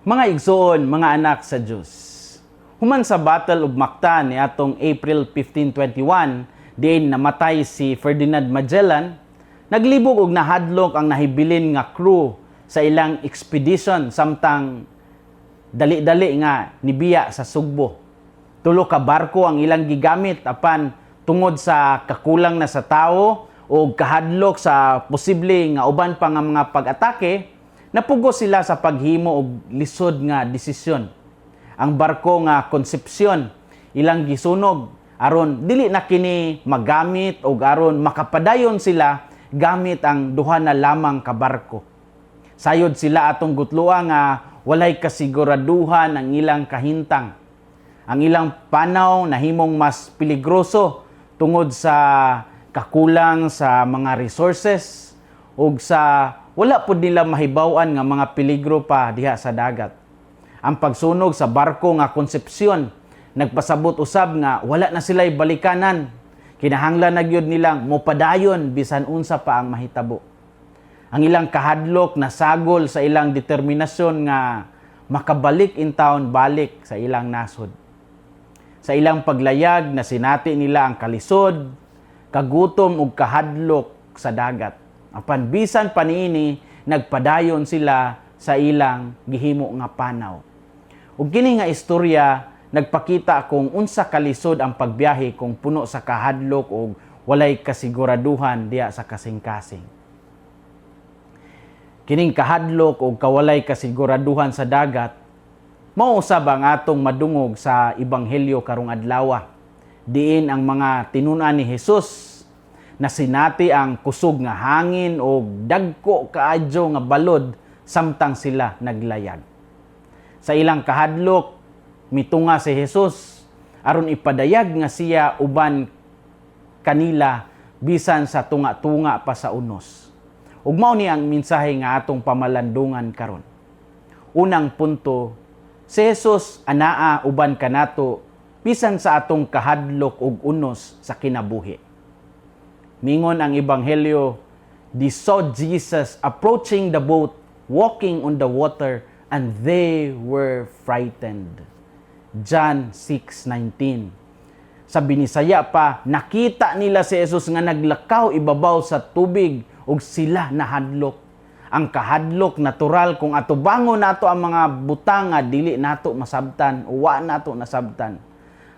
Mga igsoon, mga anak sa Dios. Human sa Battle of Mactan ni atong April 1521, diin namatay si Ferdinand Magellan, naglibog og nahadlok ang nahibilin nga crew sa ilang expedition samtang dali-dali nga nibiya sa Sugbo. Tulo ka barko ang ilang gigamit, apan tungod sa kakulang na sa tawo o kahadlok sa posible nga uban pa nga mga pag-atake, napugos sila sa paghimo og lisod nga desisyon. Ang barko nga Concepcion ilang gisunog aron dili na kini magamit og aron makapadayon sila gamit ang duha na lamang ka barko. Sayod sila atong gutloa nga walay kasiguraduhan ang ilang kahintang. Ang ilang panaw nahimong mas peligroso tungod sa kakulang sa mga resources ug sa wala pud nila mahibaw-an nga mga peligro pa diha sa dagat. Ang pagsunog sa barko nga Concepcion nagpasabot usab nga wala na sila'y balikanan. Kinahanglan na gyud nilang mopadayon bisan unsa pa ang mahitabo. Ang ilang kahadlok nasagol sa ilang determinasyon nga makabalik in town balik sa ilang nasod. Sa ilang paglayag, nasinati nila ang kalisod, kagutom ug kahadlok sa dagat. Apan bisan pa niini, nagpadayon sila sa ilang gihimo nga panaw. Ug kini nga istorya nagpakita kung unsa kalisod ang pagbiyahe kung puno sa kahadlok ug walay kasiguraduhan diha sa kasing-kasing. Kining kahadlok ug kawalay kasiguraduhan sa dagat mao usab ang atong madungog sa ebanghelyo karong adlaw. Diin ang mga tinun-an ni Jesus nasinati ang kusog nga hangin o dagko kaadyo nga balod samtang sila naglayag. Sa ilang kahadlok, mitunga si Jesus aron ipadayag nga siya uban kanila bisan sa tunga-tunga pa sa unos. Ug mao ni ang mensahe nga atong pamalandungan karon. Unang punto, si Jesus anaa uban kanato bisan sa atong kahadlok ug unos sa kinabuhi. Mingon ang ebanghelyo, "They saw Jesus approaching the boat, walking on the water, and they were frightened." John 6:19. Sa Binisaya pa, nakita nila si Jesus nga naglakaw ibabaw sa tubig ug sila nahadlok. Ang kahadlok natural kung atubangon nato ang mga butang nga dili nato masabtan o wa nato nasabtan.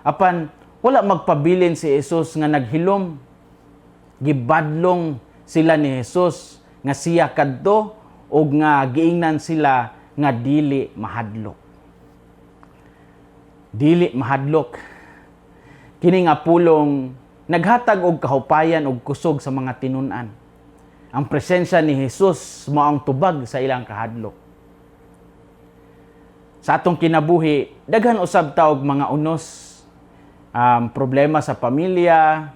Apan wala magpabilin si Jesus nga naghilom. Gibadlong sila ni Jesus nga siya kadto ug nga giingnan sila nga dili mahadlok. Dili mahadlok. Kini nga pulong naghatag og kahupayan og kusog sa mga tinun-an. Ang presensya ni Jesus mao ang tubag sa ilang kahadlok. Sa atong kinabuhi, daghan usab ta og mga unos, problema sa pamilya,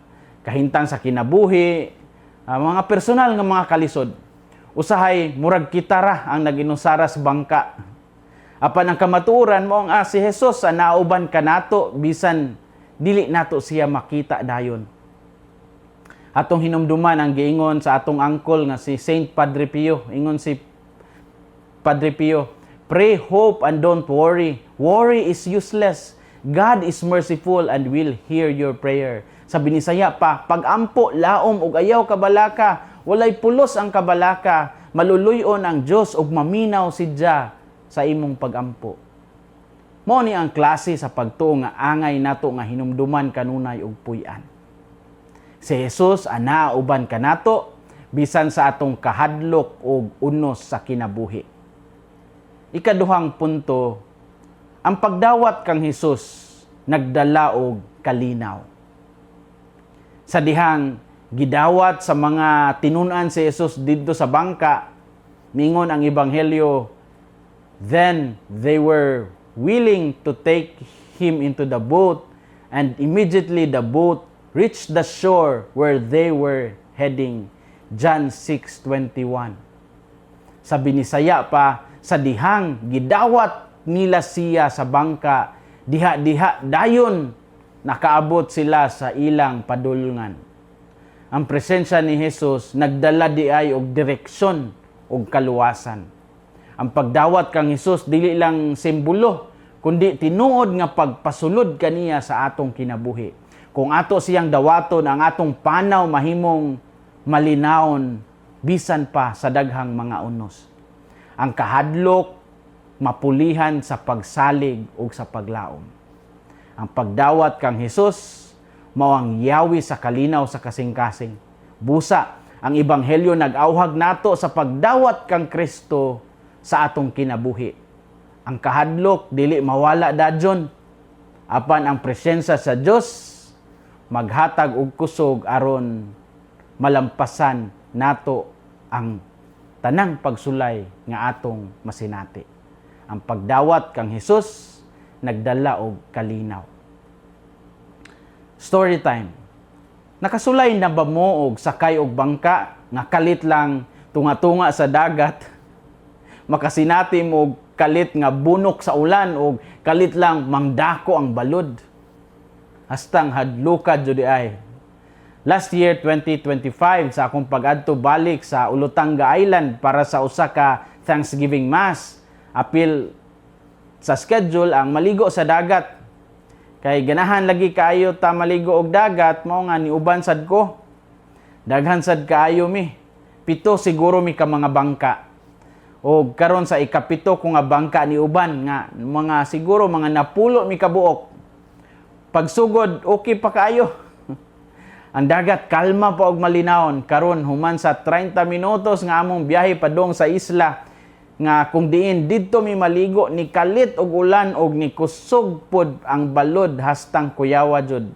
kahintang sa kinabuhi, mga personal nga mga kalisod. Usahay murag kita ra ang naginusara sa bangka. Apan ang kamatuoran mao ang si Jesus ang nauban kanato bisan dili nato siya makita dayon. Atong hinumduman ang giingon sa atong uncle nga si Saint Padre Pio. Ingon si Padre Pio, "Pray, hope, and don't worry. Worry is useless. God is merciful and will hear your prayer." Sa Binisaya pa, "Pagampo, laom, ug ayaw kabalaka. Walay pulos ang kabalaka. Maluluy-on ang Dios ug maminaw siya sa imong pagampo." Mao ni ang klase sa pagtuo nga angay nato nga hinumduman kanunay ug puy-an. Si Jesus anaa uban kanato bisan sa atong kahadlok ug unos sa kinabuhi. Ikaduhang punto, ang pagdawat kang Hesus nagdala og kalinaw. Sa dihang gidawat sa mga tinun-an si Jesus didto sa bangka, mingon ang ebanghelyo, "Then they were willing to take him into the boat, and immediately the boat reached the shore where they were heading." John 6:21. Sa Binisaya pa, sa dihang gidawat nila siya sa bangka, diha-diha dayon nakaabot sila sa ilang padulngan. Ang presensya ni Jesus nagdala diay og direksyon ug kaluwasan. Ang pagdawat kang Hesus dili lang simbolo, kundi tinuod nga pagpasulod kaniya sa atong kinabuhi. Kung ato siyang dawaton, ang atong panaw mahimong malinawon bisan pa sa daghang mga unos. Ang kahadlok mapulihan sa pagsalig ug sa paglaom. Ang pagdawat kang Hesus mao ang yawi sa kalinaw sa kasing-kasing. Busa, ang ebanghelyo nag-awhag nato sa pagdawat kang Kristo sa atong kinabuhi. Ang kahadlok dili mawala dadyon, apan ang presensya sa Dios maghatag og kusog aron malampasan nato ang tanang pagsulay nga atong masinati. Ang pagdawat kang Hesus nagdala og kalinaw. Story time. Nakasulay na ba mo og sakay og bangka nga kalit lang tunga-tunga sa dagat? Makasinati mo og kalit nga bunok sa ulan og kalit lang mangdako ang balod. Hastang hadluka jud ay. Last year, 2025, sa akong pag-adto balik sa Olutanga Island para sa usa ka Thanksgiving Mass, apil sa schedule ang maligo sa dagat. Kay ganahan lagi kaayo ta maligo og dagat, mao nga niuban sad ko. Daghan sad kaayo mi. 7 siguro mi ka mga bangka. O karon sa 7 ko nga bangka ni uban nga mga siguro mga 10 mi kabuok. Pagsugod, okay pa kaayo. Ang dagat kalma pa og malinawon. Karon, human sa 30 minutos nga among biyahe padung sa isla nga kung diin didto mi maligo, ni kalit og ulan og ni kusog pod ang balod hastang kuyawa jud.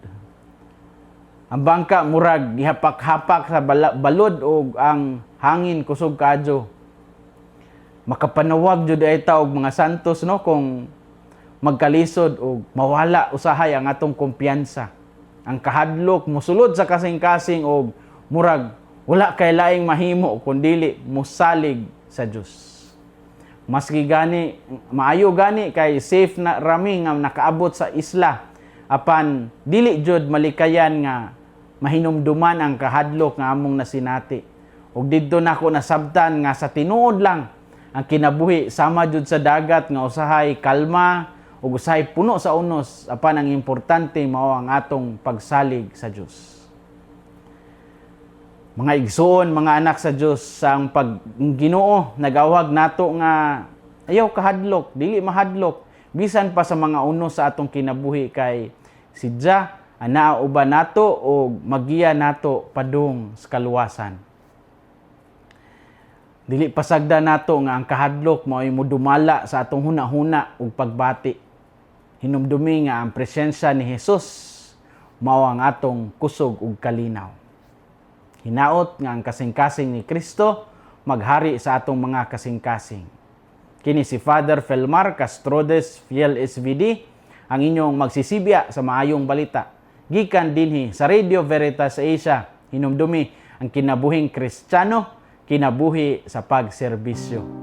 Ang bangka murag gihapak-hapak sa balod og ang hangin kusog kadyo. Makapanawag jud ay ta og mga santos, no, kung magkalisod og mawala usahay ang atong kumpiyansa. Ang kahadlok musulod sa kasing-kasing og murag wala kay laing mahimo kun dili mosalig sa Dios. Maski gani maayo gani kay safe na rami nga nakaabot sa isla, apan dili jud malikayan nga mahinumduman ang kahadlok nga among nasinati. Ug didto nako nasabtan nga sa tinuod lang ang kinabuhi sama jud sa dagat nga usahay kalma ug usahay puno sa unos, apan ang importante mao ang atong pagsalig sa Dios. Mga igsoon, mga anak sa Dios, ang pag Ginoo nagawag nato nga ayaw kahadlok, dili mahadlok bisan pa sa mga unos sa atong kinabuhi kay si Jah anaa uban nato o magiya nato padung sa kaluwasan. Dili pasagda nato nga ang kahadlok mao'y mudumala sa atong huna-huna ug pagbati. Hinumdumi nga ang presensya ni Hesus mao ang atong kusog ug kalinaw. Hinaot nga ang kasing-kasing ni Kristo maghari sa atong mga kasing-kasing. Kini si Father Felmar Castrodes Fiel SVD, ang inyong magsisibya sa maayong balita. Gikan dinhi sa Radio Veritas Asia, hinumdumi ang kinabuhing Kristiyano, kinabuhi sa pagserbisyo.